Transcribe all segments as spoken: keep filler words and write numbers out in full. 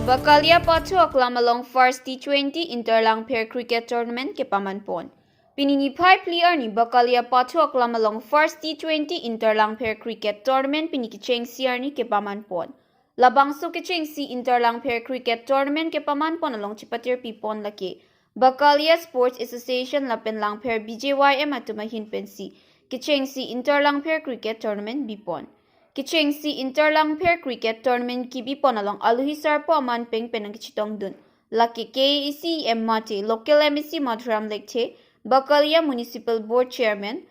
Bakalia Pathu aklam along first T twenty Inter Langpher Cricket Tournament kepaman pon. Pini niphai phli arni Bakalia Pathu aklam along first T twenty Inter Langpher Cricket Tournament pini kechengsi arni kepaman pon. Labangso kechengsi Inter Langpher Cricket Tournament kepaman pon along chipatir pipon lake Bakalia Sports Association lapen Langpher B J Y M atum ahin pensi kechengsi Inter Langpher Cricket Tournament bipon. Kechengsi Inter Langpher Cricket Tournament kibipon along alohi sarpo aman peng pen nangkechetongdun lake K A A C M mate local M A C Madhuram Lekthe, Bakalia Municipal Board Chairman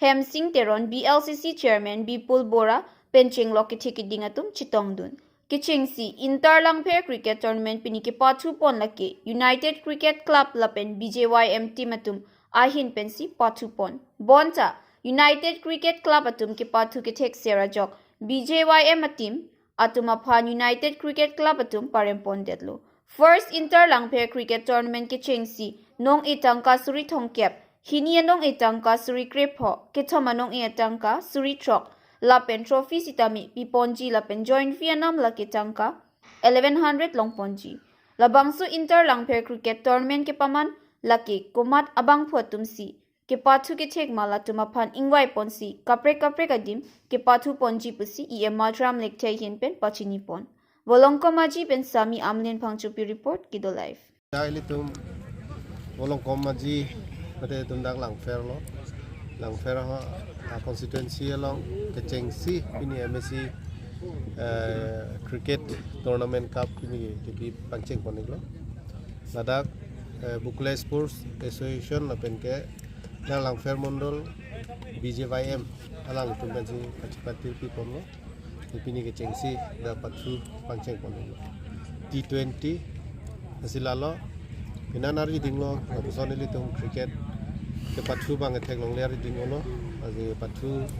Hemsing Teron, B L C C Chairman Bipul Bora pen chenglok kethe keding atum chetongdun. Kechengsi Inter Langpher Cricket Tournament pini kepathu pon lake United Cricket Club lapen B J Y M team atum ahin pensi pathu pon. Bonta United Cricket Club atum kepathu kethek ser ajok B J Y M ateam atum aphan United Cricket Club atum parem pondetlo. First Inter Langpher Cricket Tournament kechengsi nong-e tangka suri thomkep, hini anong-e tangka suri krepho, kethom anong-e tangka suri throk lapen trophy sitame piponji lapen joint fee anam lake tangka eleven hundred longponji. Labangso Inter Langpher Cricket Tournament kepaman lake komat abangphu atumsi kepathu kethek ma latum aphan ingvai ponsi kaprek kaprek adim kepathu ponji pusi E M Madhuram Lekthe ahin pen pachini pon. Volongkom Aji pen Sami Amlin Phangchopi report, Kido Live. Ya, ilitum Volongkom Aji pada itum dak Langpher lo. Langpher ha, ha constituency along kechengsi pini M A C, eh, Cricket Tournament Cup pini kebi pangcheng pon-iklo. Ladak, eh, Bakalia Sports Association lapen ke dak Langpher Mondol B J Y M alanglitum pensi kachipatir piponlo. Pini kechengsi dak pathu pangcheng pon T twenty, lasi lalo pini arni dinglo, lapuson ilitum cricket kepathu abang kethek longle arni dinglo. Lasi pathu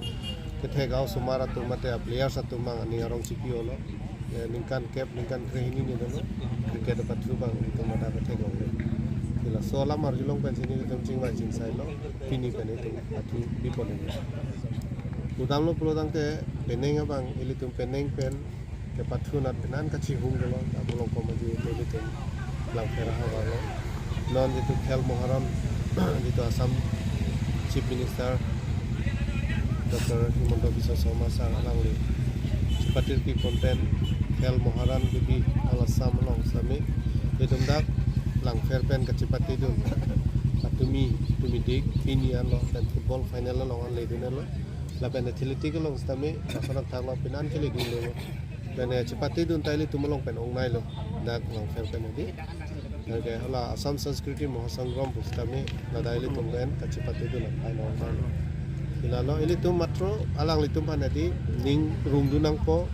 kethek a-osomar atum mate a-players atum abang aning arong chipi-olo. Ya, ningkan kep, ningkan krehini ni dolo. Cricket pathu abang itum mata kethek longle. Laso alam arjulong pensi nelitum chingvai chingsailo. Pini pen itum pathu bipon-iklo. Pudamlo pulo tangte penang abang, ilitum penang pen kepathu anat pini an kachihung dolo, dak Volongkom Aji ilitum Langpher ahavar lo. Non jitu Khel Moharan, jitu Assam Chief Minister Doctor Himanta Biswa Sarma sir alangli chipatir pipon pen Khel Moharan kebi All Assam along sitame itum dak Langpher pen kachipatidun atumi tumidik pini anlo, pen football final along an ledun-elo. Lapen athletic along sitame lason thaklo, pini an keledunlo. Pen, eh, chipatidun ta ilitum along pen ongnailo, dak Langpher pen adi. Lake hala Assam Sanskriti Mahasangram pu sitame ladak ilitum pen kachipatidun aphan ongnailo. Lalo ilitum matro alanglitum aphan adi ning rungdun nangpo,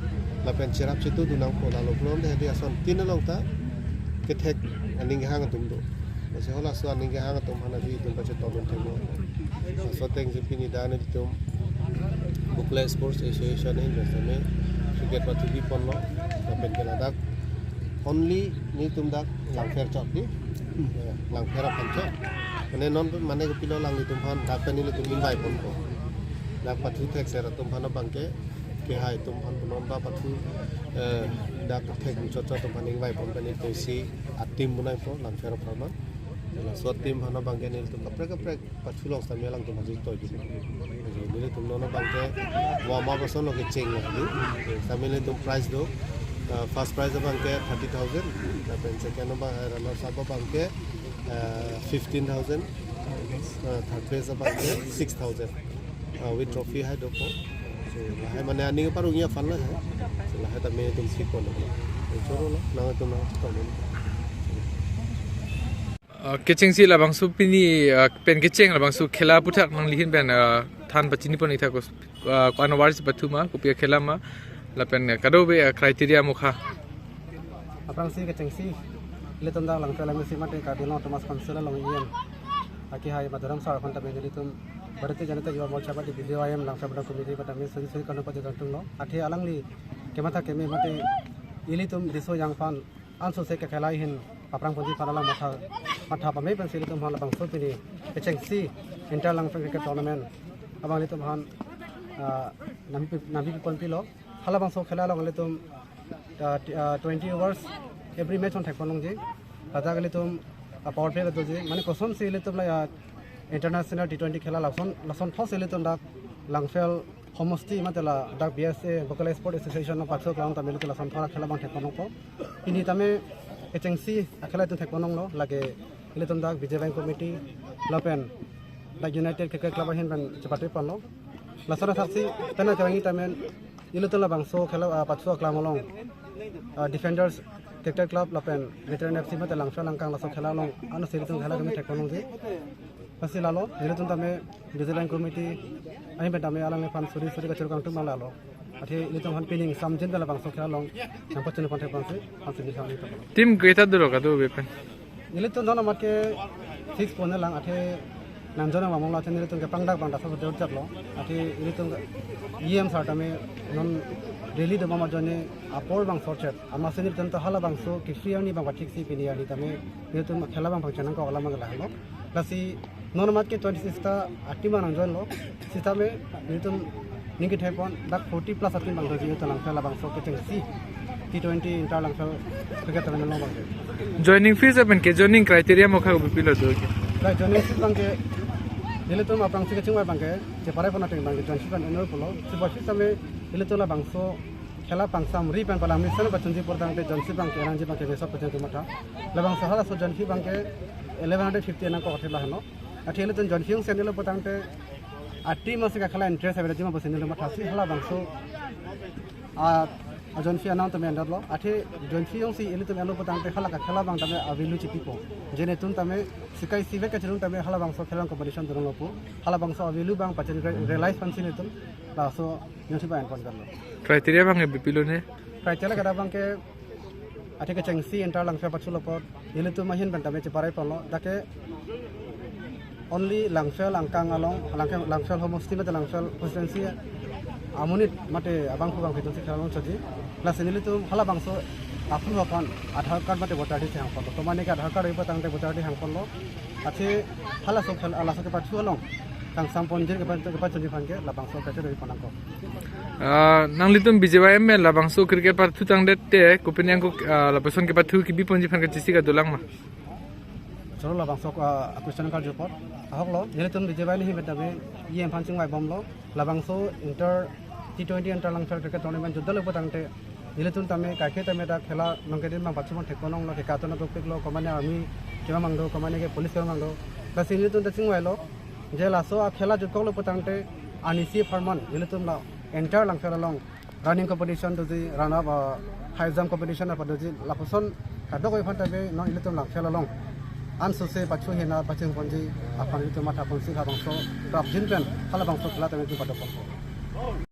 lapen cherap chetudun nangpo, lalo pulote adi asontin along ta kethek aning kehang atum do. Lasi halaso aning kehang atum aphan adi itum pachetongdun theklo. Laso atengsi pini dak nelitum Bakalia Sports Association ahin pen sitame cricket pathu biponlo, lapen ke ladak only nelitum dak Langpher chot di, eh, Langpher aphan chot. Mane non mane kopilo alanglitum aphan dak pen nelitum invai ponpo. Dak pathu thekser atum aphan abang ke, kehai atum aphan punon ba pathu, eh, dak thek chot chot atum aphan invai pon pen itosi a-team bunaipo Langpher aphan abang. Laso a-team aphan abang ke nelitum kaprek kaprek pathu along sitame alangtum aji toibi. Nelitum non abang ke warm up ason lo kecheng lo di. Sitame nelitum prize do. Uh, first prize abang ke thirty thousand. Lapen second abang, eh, runners up abang ke, uh, fifteen thousand. Uh, third prize abang ke six thousand. Uh, with trophy hai dopo. So, lahai mane aning parung ya fan lahai. So, lahai tame itum sik pon. Choro lo, nangtum nangchetonglo. Uh, kechengsi labangso pini, uh, pen kecheng labangso khela aputhak nangli ahin pen, uh, than pachini pon-ik tha ko, uh, ko-an over si pathu ma, kopi akhela ma, lapen, uh, kadokave, uh, criteria mokha. Aphrangsi kechengsi ilitum dak Langpher M A C mate Karbi Anglong Autonomous Council along E M akehai Madhuram sir aphan tame nelitum Bharatiya Janata Yuva Morcha mate B J Y M Langpher Mandal Committee aphan tame suri suri kanu pajak kangtung lo. Athe alangli kematha keme mate ilitum riso yang aphan ansose kekhela ahin aphrang ponji aphan alang matha, matha pame pensi ilitum aphan labangso pini kechengsi Inter Langpher Cricket Tournament abang ilitum aphan, ah, nangpi, nangpi ponpilo. Halabangso khela along ilitum, ah, ti-, ah, twenty overs Every match on thekpon longji. Ladak ilitum a power play doji. Mane kosonsi ilitum la ya international T twenty khela lason lason thos ilitum dak Langpher homosti mate ladak B S A Bakular Sport Association along pathu klang tame ilitum lason thora khela abang thekpon longpo. Pini tame kechengsi akhela itum thekpon longlo, lake ilitum dak B J Y committee lapen dak United Cricket Club ahin pen chepathu ponlo. Lason asaksi pena kevangi tame ilitum labangso khela, ah, pathu aklam along, ah, Defenders Cricket Club lapen Veteran F C mate Langpher angkang laso khela along ano si ilitum khela kami thekpon longji. Lasi lalo ilitum tame B J Y committee ahin pen tame alangliphan suri suri kachuru kangtung ma lalo. Athe ilitum aphan pining samjin pen labangso khela along nangpachun pon thekponsi, phan sini kami thekpon. Team keta dolo kado bepen. Ilitum non amat ke fix pon lang, athe nangjon abang mong lo, athe ilitum ke pangdak abang dak sa hotel chat lo. Athe ilitum E M sir tame non daily do mama jone apor abang sorchet. Amatsi ilitum ta halabangso kisi ani abang pathik si pini ani tame ilitum khela abang pangchanang ko alam abang lahelo. Lasi non amat ke twenty six ta atim abang nangjon lo. Sitame ilitum ning kethek pon dak forty plus atim abang doji ilitum Langpher labangso kechengsi T twenty inter Langpher cricket tournament along abang ke. Joining fees apen ke joining criteria mokha ko pipilo do ke? Dak joining fees abang ke ilitum aphrangsi kechingvai abang ke cheparai pon ateng abang ke joining fees abang enrol pulo. Sitame ilitum labangso khela pangsamri pen palang mesen pachunji apor tangte joining fees abang ke arangji abang ke mesot pachunji matha. Labangso halaso joining fees abang ke eleven hundred fifty nangkok athe laheno. Athe ilitum joining fees anelo apor tangte atim amatsi kakhela interest ave jima bosi nilo mathasi halabangso a, a joining fee anang tame andar lo. Athe joining fee jongsi ilitum elo apor tangte hala kakhela abang tame a value chipipo. Jene itum tame sikai sivek kachirung tame halabangso khela competition durung lo pu. Halabangso a value abang pachun re-, realize pansi ilitum laso joining fee abang enpon darlo. Criteria abang ke pipilo ne? Criteria kada abang ke athe kechengsi inter Langpher pathulo apot ilitum ahin pen tame cheparai ponlo. Dak ke only Langpher angkang along, Langpher, Langpher homosti mate Langpher constituency amonit mate abangphu abangphi atumsi khela long choji. Lasi nelitum halabangso aphu aphan Aadhaar card mate voter I D si hang ponlo. Tomane ke Aadhaar card ipo tangte voter I D hang ponlo. Athe halaso khel, halaso kepathu along kangsam ponjir kepa-, kepachunji aphan ke labangso kachere pon nangkok. Ah, nanglitum B J Y M labangso cricket pathu tangdet te, kopine angko, ah, lapuson kepathu kebi ponji aphan kachisi kadolang ma? Choro labangso, ah, question karju apot. Ahok lo, nelitum B J Y ni himbe tabe, E M aphan chingvai bomlo, labangso inter T twenty inter Langpher cricket tournament jodalo apot tangte, nelitum tame, kaike tame ta khela nong kedin abang pathu pon thek ponong lo, ke katona topik lo, komane army kemamang do, komane ke police kemamang do. Lasi nelitum ta chingvailo, je laso akhela jutkoklo apot tangte, anisi apharman, nelitum la inter Langpher along running competition doji, run up, ah, high jump competition apa doji, lapuson kadokave aphan tabe non ilitum Langpher along ansose pathu hena pachung ponji aphan ilitum matha ponsi labangso prapjin pen halabangso khela tame ilitum padok ponpo.